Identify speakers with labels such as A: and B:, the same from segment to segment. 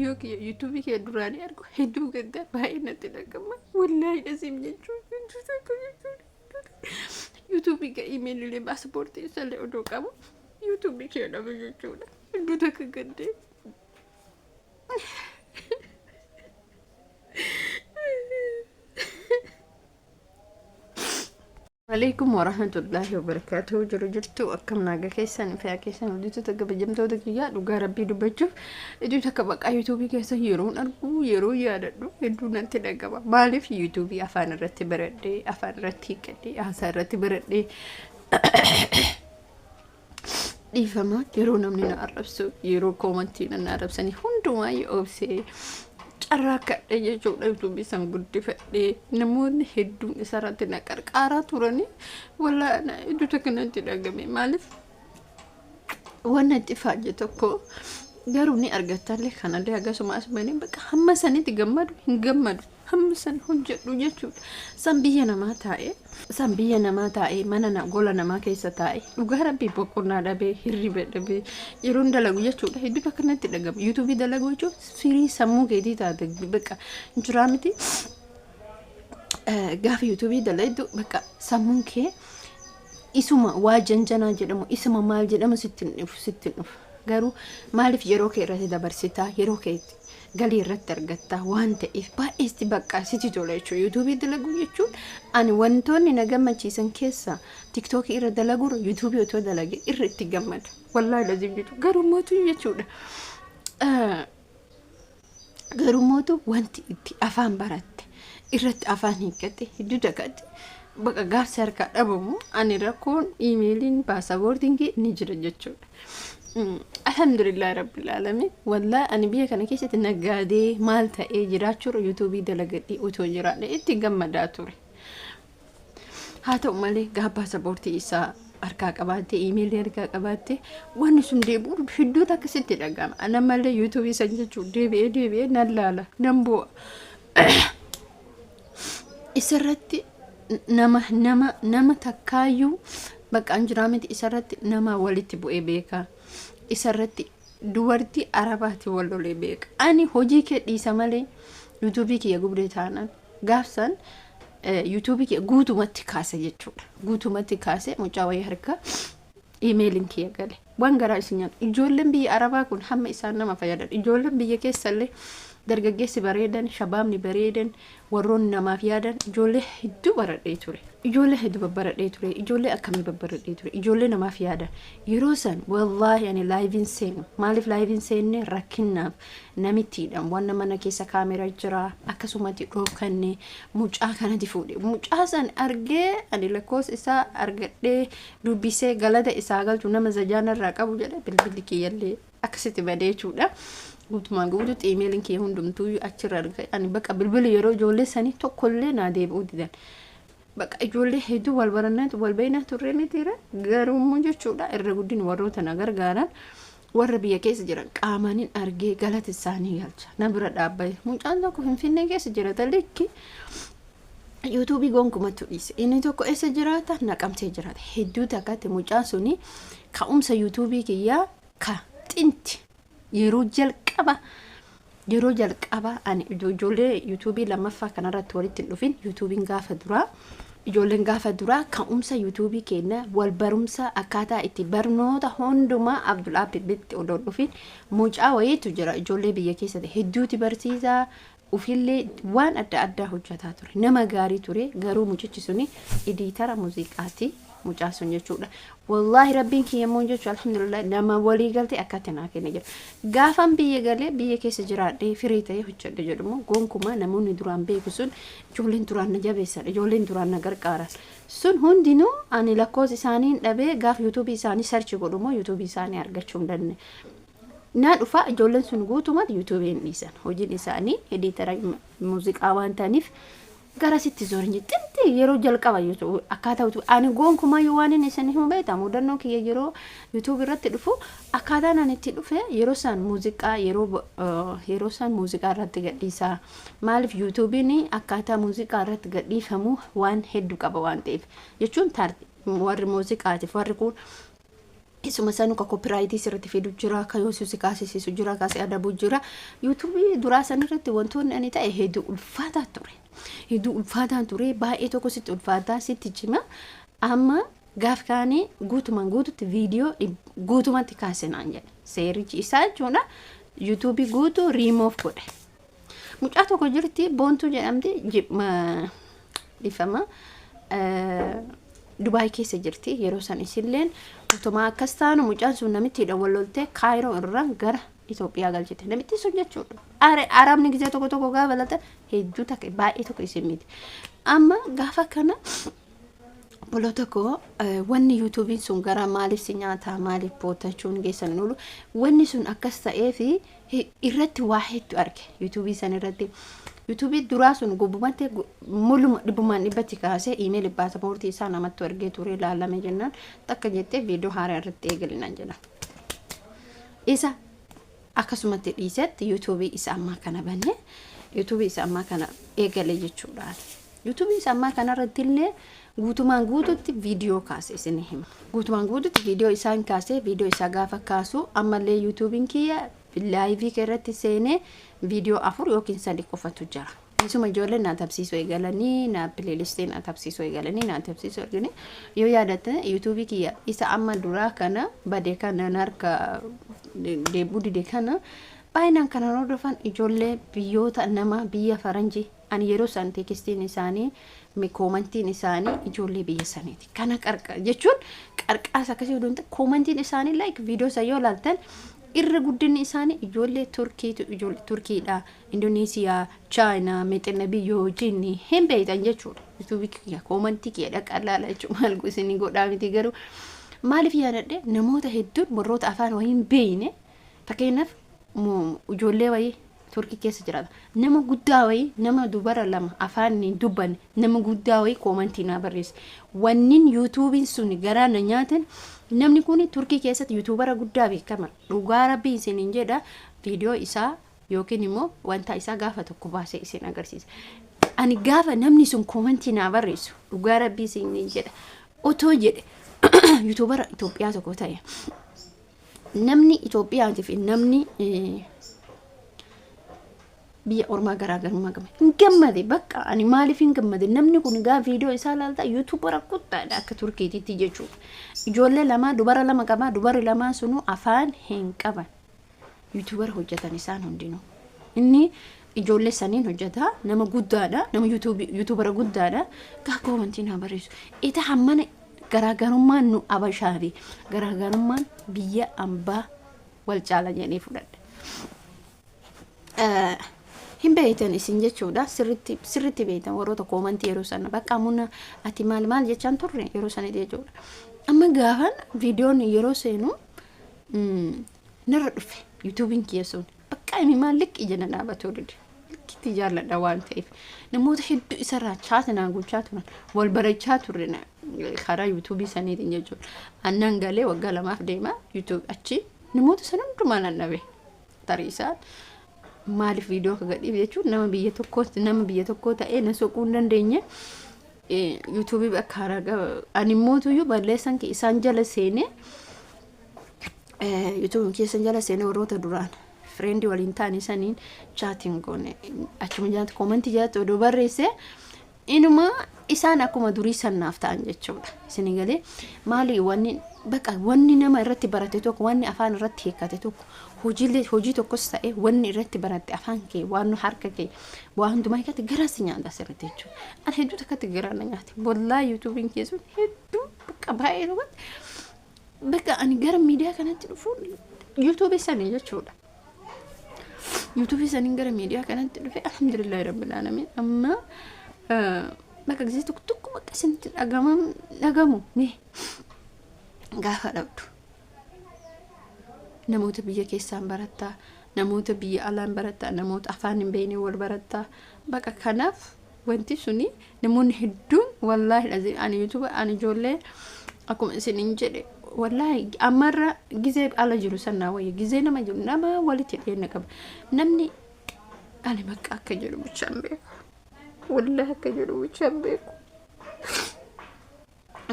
A: Yoo kiyya yuutuubii kee duraanii argu hedduu gadda baay'ee natti dhagama. Wallaahi dhasiim jechuun hedduu takka jechuun yuutuubii kee imeelilee paaspoortii isallee odoo qabu yuutuubii kee dhabe jechuudha. Hedduu takka gaddee. Alaikum warahmatullahi wabarakatuh. Jiru jirtu akkam naga keessan fayyaa keessan hojjettoota kabajamtoota kiyyaa dhugaa rabbii dubbachuuf iddoo takka baqaa yuutuubii keessa yeroon argu yeroo yaadadhu hedduu natti dhagama. Maaliif yuutuubii afaan irratti baradhee afaan irratti hiikkadhee haasaa irratti baradhee dhiifama yeroo namni na arrabsu yeroo koomantii na arrabsanii hundumaa obsee carraa kadhe jechuudha yuutuubii san guddifadhee namoonni hedduun isarratti na qarqaaraa turanii walaa iddoo takka natti dhagame maaliif waan natti faajje tokko garuu ni argattallee kanallee akkasuma as banee bakka hamma sanitti gammadu hin gammadu. Hamma san hojjedhu jechuudha. San biyya namaa taa'ee, san biyya namaa taa'ee, mana na, gola namaa keessa taa'ee, dhugaa rabbii boqonnaa dhabee, hirriba dhabee, yeroon dalagu jechuudha. Hedduu takka natti dhagama. Yuutuubii dalagu jechuun firii sammuu keetii taate bakka jiraa miti. Gaafa yuutuubii dalagdu bakka sammuun kee isuma waa janjanaa jedhamu isuma maal jedhamu sitti hin dhufu sitti hin dhufu. Garuu maaliif yeroo kee irratti dabarsitaa yeroo kee galii irratti argatta waan ta'eef baay'ee sitti bakka sitti tola jechuudha. Yuutuubii dalaguu jechuun ani wantoonni na gammachiisan keessaa tiktookii irra dalaguurra yuutuubii otoo dalagee irra itti gammada. Wallaahi laziim jechuudha. Garuu mootu jechuudha. Garuu mootu wanti itti afaan baratte irratti afaan hiikkatte hedduu takkaatti bakka gaafsi harkaa dhabamu ani rakkoon iimeeliin paasapoortiin kee ni jira jechuudha. Alhamdulillah rabbil alamin wallahi ani biyya kana keessatti naggaadee maal ta'ee jiraachuurra yuutuubii dalagadhee otoo jiraadhe itti gammadaa ture. Haa ta'u malee gaafa paasapoortii isaa harkaa qabaattee iimeelii harkaa qabaattee wanni sun deebi'u hedduutu akkasitti dhaga'ama. Ana malee yuutuubii san jechuun deebi'ee deebi'ee nan laala nan bu'a. Isarratti nama nama nama takkaayyuu bakka jiraa miti isarratti nama walitti bu'ee beeka. Isarratti dubartii arabaati wal lolee beeka. Ani hojii kee dhiisa malee yuutuubii kiyya gubdee taanaan gaafsan yuutuubii kiyya guutumatti kaase jechuudha. Guutumatti kaase mucaa wayii harka iimeeliin kiyya gale. Waan garaa isin nyaatu. Ijoolleen biyya arabaa kun hamma isaan nama fayyadan. Ijoolleen biyya keessallee dargaggeessi bareedan, shabaabni bareedan, warroonni namaaf yaadan ijoollee hedduu baradhee ture. Ijoollee hedduu babbaradhee ture. Ijoollee akkamii babbaradhee ture. Ijoollee namaaf yaadan. Yeroo san wallaahi ani laayiviin seenu. Maaliif laayiviin seenne rakkinnaaf namittiidhaan wanna mana keessa kaameraa jira akkasumatti dhookanne mucaa kanatti fuudhe. Mucaa san argee ani lakkoofsa isaa argadhee dubbisee galata isaa galchu nama zajaana irraa qabu jedhe bilbilli kiyyallee akkasitti badee jechuudha. Guutumaan guututti imeeliin kiyya hundumtuu achirra arga. Ani bakka bilbili yeroo ijoollee sanii tokkollee naa deebi'uu didan. Bakka ijoollee hedduu wal barannaa wal beeknaa turre mitiira garuu immoo jechuudha irra guddin warroota na gargaaran warra biyya keessa jiran qaamaanin argee galata isaanii galcha. Na bira dhaabbate mucaan tokko Finfinnee keessa jira talikki yuutuubii gonkumattu dhiise. Inni tokko eessa jiraata? Naqamtee jiraata. Hedduu takkatti mucaan suni ka'umsa yuutuubii kiyyaa ka xinti yeroo jalqaba yeroo jalqaba ani ijoollee yuutuubii lammaffaa kanarratti walitti hin dhufin yuutuubiin gaafa duraa ijoolleen gaafa duraa ka'umsa yuutuubii keenya wal barumsa akkaataa itti barnoota hundumaa Abdul Abbitti odoo dhufin mucaa wayiitu jira ijoollee biyya keessatti hedduuti barsiisaa ufillee waan adda addaa hojjetaa ture nama gaarii ture garuu mucichi suni idiitara muuziqaati mucaa sun jechuudha wallaahi rabbiin kiyya immoo jechuudha alhamdulillah nama walii galtee akkatti naa kenne jira gaafan biyya galee biyya keessa jiraadhee firii ta'ee hojjedhe jedhumoo gonkumaa namoonni duraan beeku sun ijoolleen duraan na jabeessan ijoolleen duraan na gargaaran sun hundinuu ani lakkoofsa isaanii dhabee gaaf yuutuubii isaanii sarchi godhumoo yuutuubii isaanii argachuu hin dandeenye. Naa dhufa ijoolleen sun guutumatti yuutuubii hin dhiisan hojiin isaanii ediitara muuziqaa waan ta'aniif garasitti zorin xinti yeroo jalqaba yuutuubii akkaataa yuutuubii ani gonkumaa waan inni isin himu beektaa mudannoo kiyya yeroo yuutuubii irratti dhufu akkaataan ani itti dhufe yeroo isaan muuziqaa yeroo yeroo isaan muuziqaa irratti gadhiisaa maaliif yuutuubiin akkaataa muuziqaa irratti gadhiifamu waan hedduu qaba waan ta'eef jechuun warri muuziqaatiif warri kun Isuma sanu ka copyright sirriitti fidu jira, ka yoo si kaasisiisu jira, kaasee adabu jira. Yuutuubii duraa sanirratti wantoonni ani ta'e hedduu ulfaataa ture. Hedduu ulfaataa ture, baay'ee tokko sitti ulfaataa, sitti cima. Amma gaaf kaanii guutumaan guututti viidiyoo guutumatti kaase naan jedhe. Seerichi isaa jechuudha. Yuutuubii guutuu riimoof godhe. Mucaa tokko jirti, Boontuu jedhamti, dhifama. Dubaay keessa jirti yeroo san. Isilleen utuma akkas taanu mucaan sun namittiidha wal loltee Kaayiroo irraa gara Itoophiyaa galchite namitti sun jechuudha. Arabni gizee tokko tokko gaafa laltan hedduu takka baay'ee tokko isin miti. Amma gaafa kana obboloota koo, wanni yuutuubiin sun gara maaliif si nyaataa, maaliif bootachuun geessan hin oolu, wanni sun akkas ta'ee fi irratti waa hedduu arge yuutuubii san irratti. Yuutuubii duraa sun gubbumatti muluma dhibbumaan dhibbatti kaasee iimeelii paasapoortii isaa namatti ergee ture ilaalame jennaan takka jettee viidiyoo haaraa irratti eegalinaan jedha. Isa akkasumatti dhiisetti yuutuubii isa ammaa kana banee yuutuubii isa ammaa kana eegale jechuudha. Yuutuubii isa ammaa kanarratti illee guutumaan guututti viidiyoo kaase isin hima. Guutumaan guututti viidiyoo isaan kaasee, viidiyoo isaa gaafa kaasu ammallee yuutuubiin kiyya live irratti seenee viidiyoo afur yookiin sadi qofatu jira. Isuma ijoolleen naa tabsiisuu eegalanii, naa playlist naa tabsiisuu eegalanii, naa tabsiisuu eegalanii. Yoo yaadatte, yuutuubii kiyya isa amma duraa kana bade kana harka deebuu dide kana baay'inaan kan hordofan ijoollee biyyoota nama biyya faranjii. Ani yeroo san text iin isaanii, comment iin isaanii ijoollee biyya saniiti. Kana qarqa jechuun qarqaasa akkasii oduu hin ta'in, comment iin isaanii like viidiyoo isa yoo ilaaltan irra guddinni isaanii ijoollee Turkiitu, ijoollee Turkiidha, Indoneesiyaa, Chaayinaa, mexina biyyoo jinni hin beektan jechuudha. Yuutuubii kiyya comment kiyya dhaqaa ilaala jechuudha. Maal isin godhaa miti, garuu maaliif yaadadhe, namoota hedduun warroota afaan wayii hin beekne, fakkeenyaaf ijoollee wayii Turkii keessa jiraata. Nama guddaa wayii, nama dubara lama afaan hin dubbanne, nama guddaa wayii comment naa barreesse. Wannin yuutuubiin sun garaa na nyaatan, namni kun Turkii keessatti YouTuber guddaa beekama. Dhugaa rabbii isiniin jedha, viidiyoo isaa yookiin immoo wanta isaa gaafa tokko baasee isin agarsiisa. Ani gaafa namni sun comment naa barreessu, dhugaa rabbii isiniin jedha. Otoo jedhe YouTuber Itoophiyaa tokko ta'e, namni Itoophiyaatii fi namni biyya ormaa garaagarummaa qaba. Hin gammade bakka ani. Maaliif hin gammade? Namni kun gaa viidiyoo isaa ilaalta, YouTuber guddaadha akka Turkiititti jechuudha. Ijoollee lama, dubara lama qaba. Dubarri lamaan sunuu afaan hin qaban. YouTuber hojjetan isaan hundinuu. Inni ijoollee saniin hojjeta, nama guddaadha, nama YouTuber guddaadha. Gaa comment naa barreessu. Ita hammana garaagarummaan nu abashaa fi garaagarummaan biyya ambaa wal caala jedhee fudhadhe. Hin beektan isin jechuudha, sirritti sirritti beektan warroota comment yeroo sana bakka muna ati maal maal jechaan turre yeroo sanatti jechuudha. Amma gaafan viidiyoon yeroo seenu narra dhufe, yuutuubiin kiyya sun bakka inni maal liqqi ija na dhaabatoo dide. Likkitti jaalladha waan ta'eef namoota hedduu isarraa chat naa gochaa turan, wal barachaa turre karaa yuutuubii saniitiin jechuudha. Annan galee waggaa 2f deema YouTube achi namoota san hundumaa nan dhabe. Tarii isaan maaliif viidiyoo akka gadhiif jechuun nama biyya tokkootti, nama biyya tokkoo ta'ee na soquu hin dandeenye. Yuutuubii bakka haaraa ani mootuyyuu balleessan isaan jala seenee, yuutuubii keessan jala seenee, warroota duraan friend waliin ta'anii saniin chat iin goone, achuma jalatti comment jalatti oduu barreesse, inuma isaan akkuma durii sannaaf ta'an jechuudha. Isin galee maali, wanni bakka wanni nama irratti barate tokko, wanni afaan irratti hiikkate tokko, hojiilee hojii tokkos ta'e, wanni irratti baratte afaan kee waan harka kee waan hundumaa hiikkate garaa si nyaata asirratti jechuudha. Ani hedduu takkatti garaa na nyaate. Wallaa yuutuubiin keessuun hedduu bakka baay'ee tokkotti bakka ani gara miidiyaa kanatti dhufuun yuutuubii sanii jechuudha. Yuutuubii saniin gara miidiyaa kanatti dhufe, alhamdulillahi rabbil alamin. Amma bakka gisee tokko tokko bakka isinitti dhagamu mee gaafa dhabdu namoota biyya keessaan barattaa, namoota biyya alaan barattaa, namoota afaan hin beekne wal barattaa. Bakka kanaaf wanti suni namoonni hedduun, wallaahi ani yuutuuba ani ijoollee akkuma isiniin jedhe, wallaahi ammarra gizee ala jiru sannaa wayya, gizee nama jiru nama walitti dhiyeenya qaba. Namni ani bakka akka jedhu bichaan beeku, wallaahi akka jedhu bichaan beeku.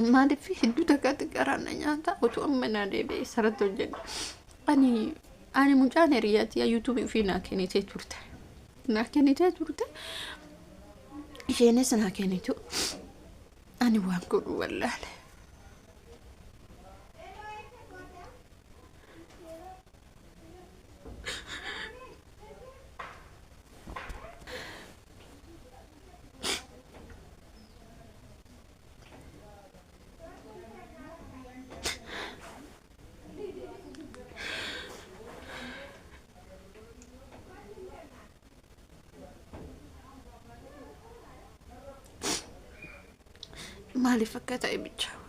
A: Maaliif hedduu takkaatti garaan na nyaata utuu amma naa deebi'e isarratti hojjedha. Ani ani mucaan hiriyaati yuutuubii ofii naa kennitee turte. Naa kennitee turte. Isheenis naa kennitu. Ani waan godhu wallaale. Maaliif akka ta'e bichaa.